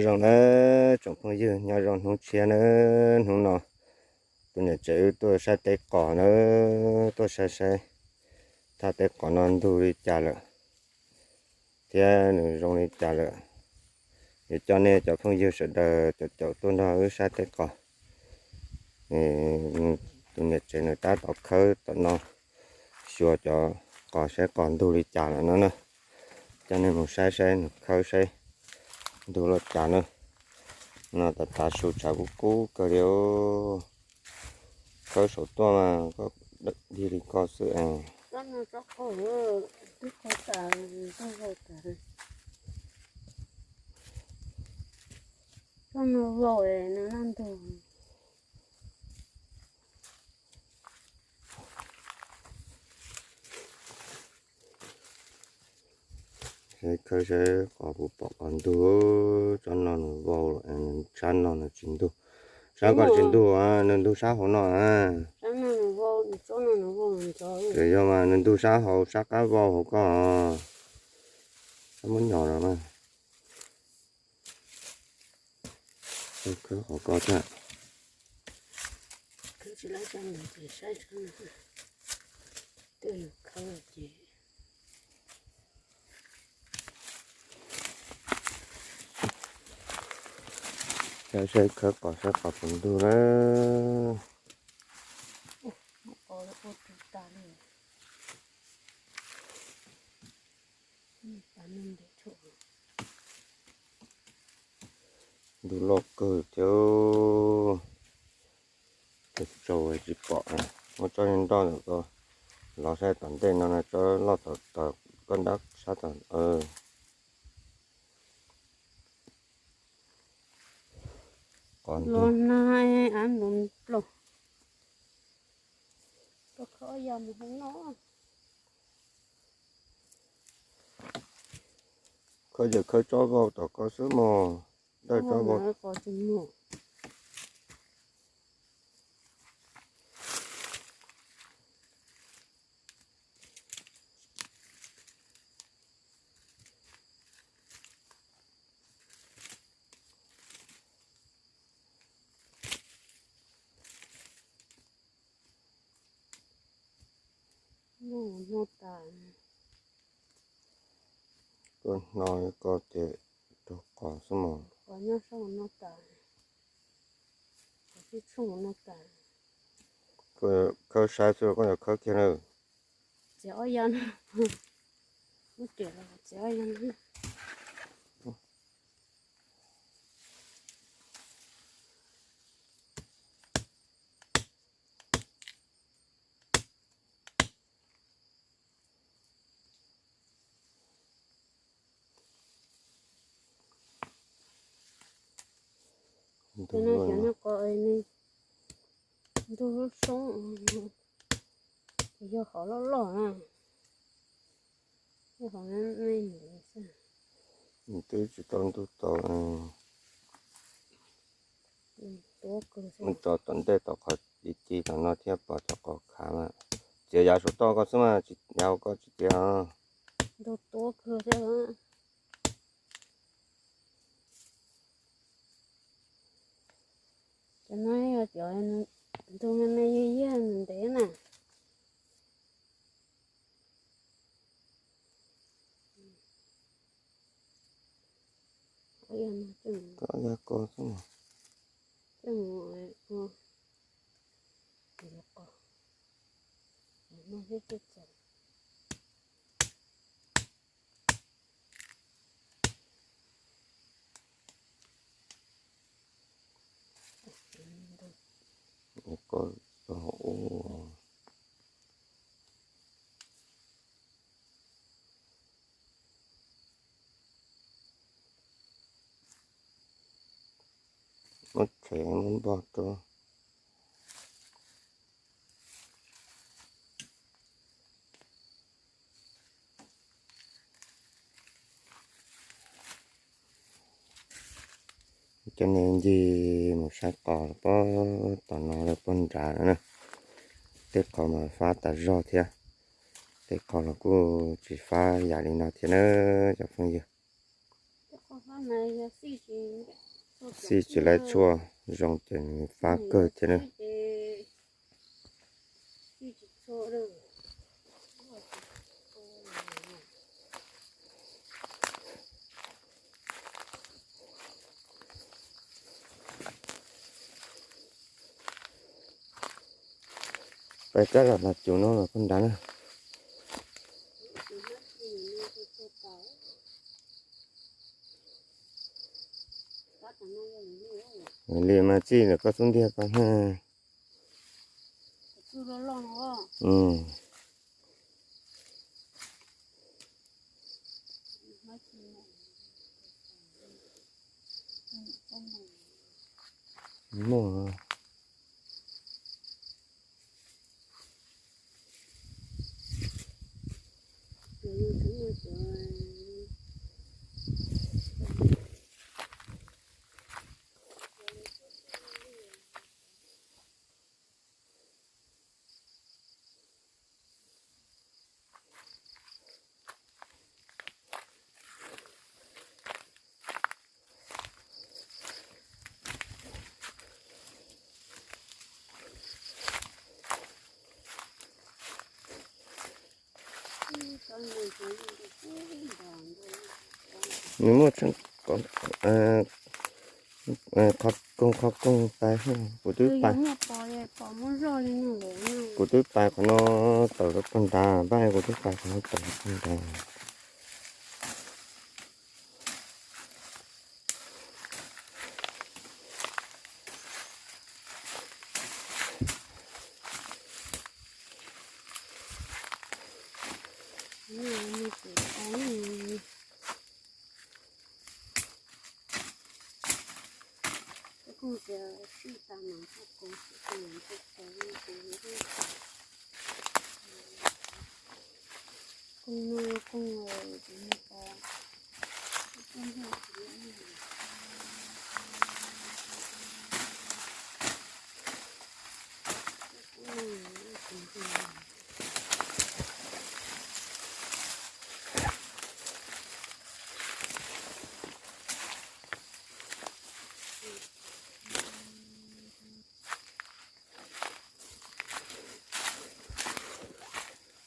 Zoo na, tsoom phooj ywg, nyob zoo hnub tshiab na. Hnub no tus niam tsev wb tuaj saib teb qos na, tuaj saib saib thaj teb qos no ntug li cas lawm thiab nws zoo li cas lawm. Yuav coj nej cov phooj ywg sawv daws caum caum tuaj nrog wb saib teb qos. Tus niam tsev nws tab tom khawb tom no xyuas cov qos saib qos ntug li cas lawm no na. Coj nej mus saib saib nws khawb saib ntug li cas na. No tas tav su tshav kub kub kawg li. Khawb saum tuaj mas koj dig li koj xwb es. Saib khawb saib qos puas pom qos ntug, tsob no nws vau lawm, sab no nws tsis ntug. Sab koj tsis ntug, nws ntug sab hauv no. Yog mas nws ntug sab hauv, sab qab vau hauv koj. Sab muab nyom no na. Khawb qhov koj thiab. Saib khawb qos saib qos puas ntug na. Ntug loj kawg thiab. Tsaus tsis pom. Muab tsob nroj ntawm ko lov saib tom ntej no na, tsob loj tom koj nrab sab tom. Qos ntug. Khawb ces khawb tsob vau tom koj xwb mog, dawj tsob vau. Koj hno koj ces raug qos xwb mog. Khawb saib xwb koj yuav khawb kiag na. Tus no xyov nyob qo, ntug lub soob, yog qhov loj loj na, yog qhov me me xwb. Twb tsis tau ntug tau. Mus tom ntej tom qhov ti ti tom no thiaj pom cov qos khav mas. Txiav yav saum toj koj xwb mas, yav hauv koj tsis txiav. Ntug tuab kawg thiab. Cov no yog cov ntug me me yag yag ntev na. Koj yag ko xwb. Ko hauv ub. Muab tshem muab npog rau. Coj nej ncig mus saib qos pob tom no lawm pob nrad no na. Tej qhov mas fab tas zog thiab, tej qhov los kuj tsis fab yam li no thiab na cov phooj ywg. Xij tsis laiv tshuaj zoo ces nws fab kawg thiab na. Pais kab los los cus no los poj nrad na. Li mas txij ntawm koj xub ntiag koj na. Muaj. Nws muaj tseem koog qhov koog pais, kuv twb pais, kuv twb pais qhov no tawm rau pog nrad, pab kuv twb pais qhov no tawm rau pog nrad.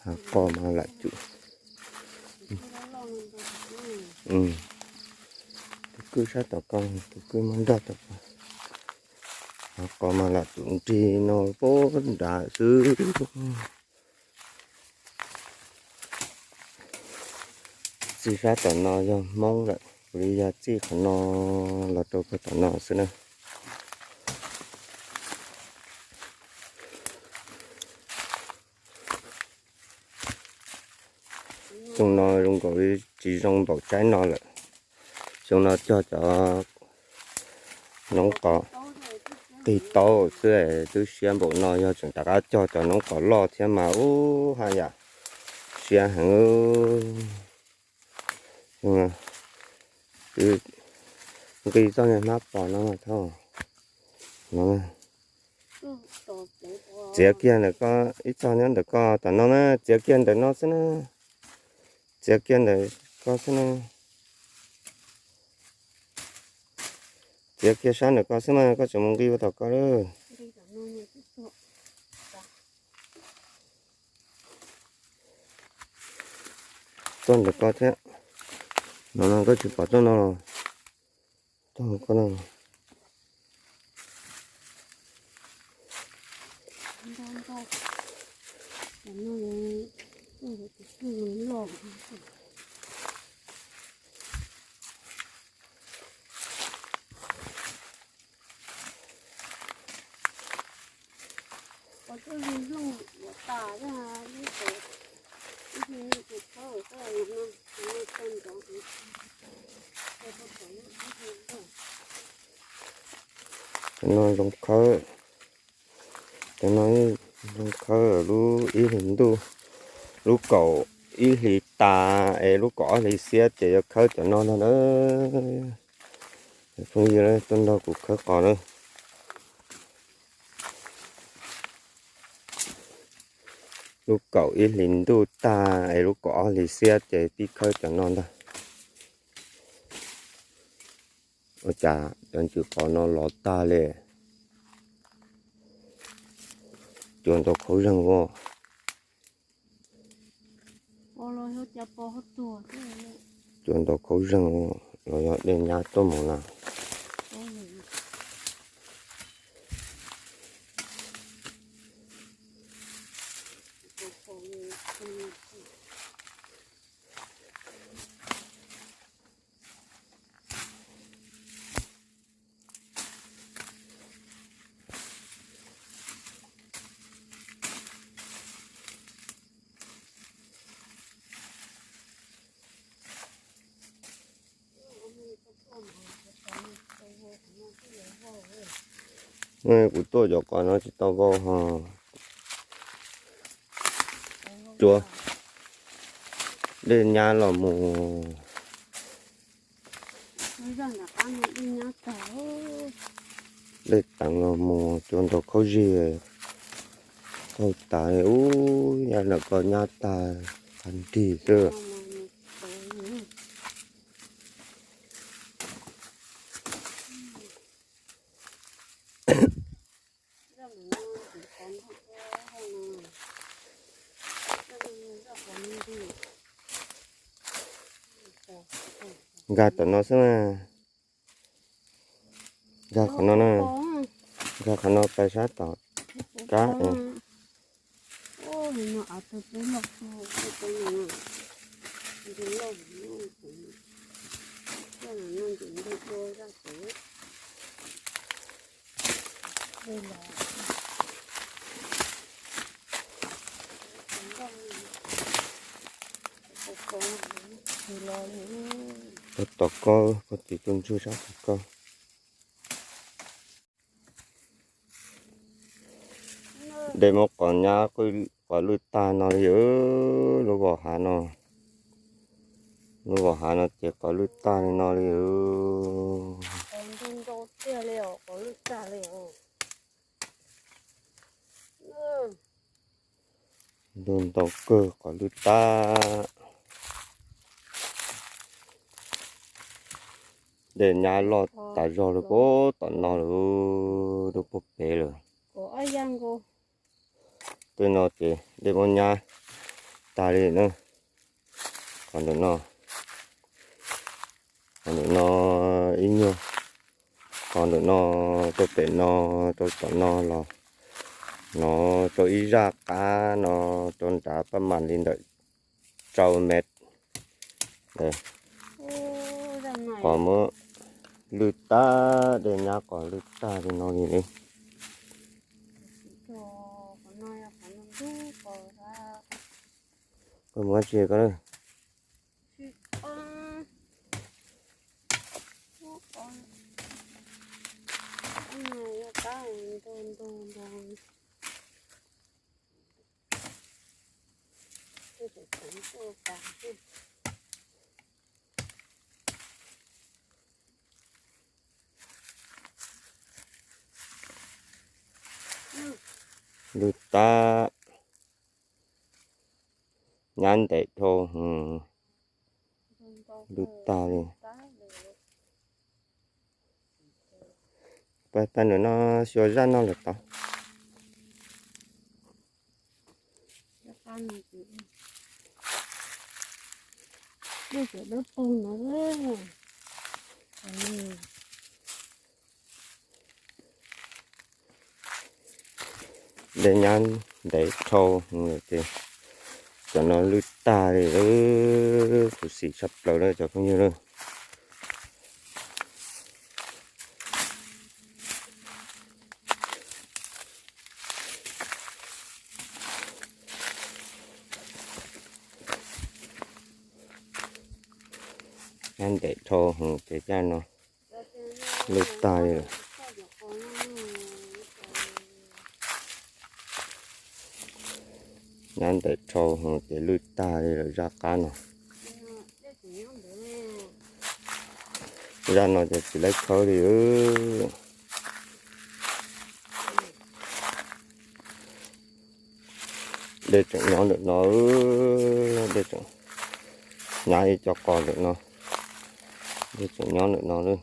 Hav qos mas lam tsum, tus kwj sab tom ko, tus kwj muab nrog tom ko. Hav qos mas lam tsum nrig no pog nrad xwb. Txij sab tom no yog Hmoob lawm, kuv li yog txij qhov no los rau puag tom no xwb na. Xyoo no zoo nkaus li tsis zoo npaum tsaib no lawm. Xyoo no cog cov noob qos qig taub xwb, twb siab npaum no, yog tseem rov qab cog cov noob qos loj thiab mas ub haj yam siab heev. Twb nqis txoj niag hmab pos no mas thauj no. Txiav kiag ntawm ko, ib txoj nyob ntawm ko tom no na, txiav kiag ntawm no xwb na. Txiav kiag ntawm ko xwb na. Txiav kiag sab ntawm ko xwb mas koj tseem mus nqis ua tom ko lawm. Txoj ntawm ko thiab. No no koj tsis pom txoj no los. Txoj ko no. Cov no zoo khawb, cov no zoo khawb lub ib hlis ntuj, lub kaum ib hlis tas es lub kaum ob hlis xiab ces yuav khawb cov no ntag na. Phooj ywg tuaj nrog kuv khawb qos na. Lub kaum ib hlis ntuj tag es lub kaum ob hlis xiab ces pib khawb cov no ntag. Ua cas cov ntsis qos no los tag li. Cua ntau khaub zeeg ua. Cua ntau khaub zeeg los yog dej nyab tuaj mus na. Kuv tuaj cov qos no tsis tau vau ho. Cua dej nyab los mus, dej teev los mus cua ntau khaub zig qaug tas ub, nyab lawm ko nyab tag qab nrig xwb. Nkag tom no xwb na. Nkag qhov no na. Nkag qhov no pais sab tom kab. Tom koj, koj tis tus ntswg sab tom koj. Dej muab qos nyab, qos lwj tag no li. Lub vos hav no, lub vos hav no ces qos lwj tag li no li. Ntug ntau kawg, qos lwj tag. Dej nyab loj tas zog li puag tom no lawm, rau puag pem lawm. Tej no ces dej muab nyab tag li na. Qhov ntawm no, qhov ntawm no ib nyuag, qhov ntawm no rau pem no, rau tom no los, no rau ib zaj qab no, rau nrad pab mam li ntawm rau mev. Qos muab lwj tag, dej nyab qos lwj tag li no li ne. Koj mus dab tsi koj na? Lwj tag, nyab ntev dhau, lwj tag li. Pab ntawm no xyuas zaj no lawm tod. Dej nyab ntev dhau, ces cov no lwj tag li, khuv xim tshaj plaws na cov phooj ywg na. Nyab ntev dhau, ces zaj no lwj tag li lawm. Nyab ntev dhau, ces lwj tag li lawm zaj qab no. Zaj no ces tsis laib khawb li. Dej tseem nyob ntawm no, dej tseem, nyab ib co qos ntawm no, dej tseem nyob ntawm no lawm.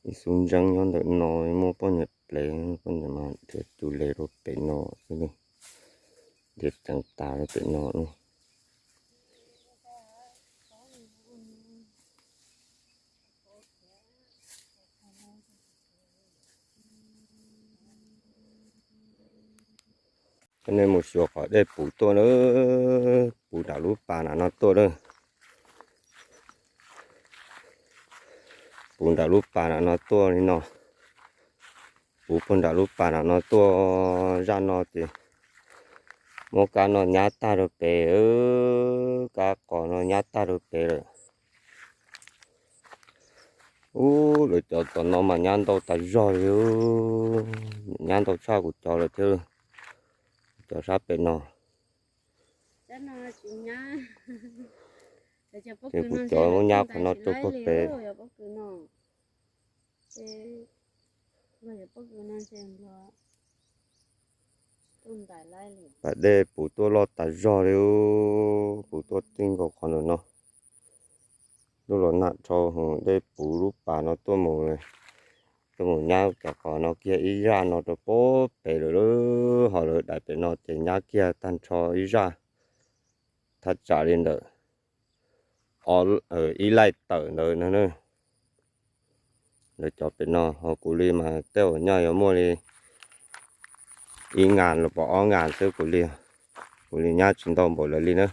Ib xub ntseeb nyob ntawm no, muaj poj niam plev, poj niam mas dhia tus les rau pem no xwb li, dhia tsees tas rau pem no lawm. Coj nej mus xyuas qhov dej puv tuaj na, puv nram lub pas nram no tuaj na. Puv nram lub pas nram no tuaj li no. Puv puag nram lub pas nram no tuaj, zaj no ces muab kab no nyab tag rau pem, kab qos no nyab tag rau pem lawm. Ub, lawv cov tom no mas nyab ntau tas zog li, nyab ntau tshaj kuv cov lawm thiab, cov sab pem no. Ces kuv cov muab nyab qhov no rau puag pem. Pas dej puv tuaj loj tas zog li, puv tuaj tij nkaus qhov ntawm no. Lub los nag dhau, dej puv lub pas no tuaj mus, tuaj mus nyab cov qos no kiag ib zaj no rau puag pem lawm, ho lawv daim pem no ces nyab kiag tag nrho ib zaj, thaj tsam li ntawm ib laij tawm ntawd no na. Lawv cov pem no ho kuv li mas tej uas nyaj yuav muaj li ib ngas los pom ob ngas xwb kuv li, kuv li nyab tsis ntau npaum lawv li na.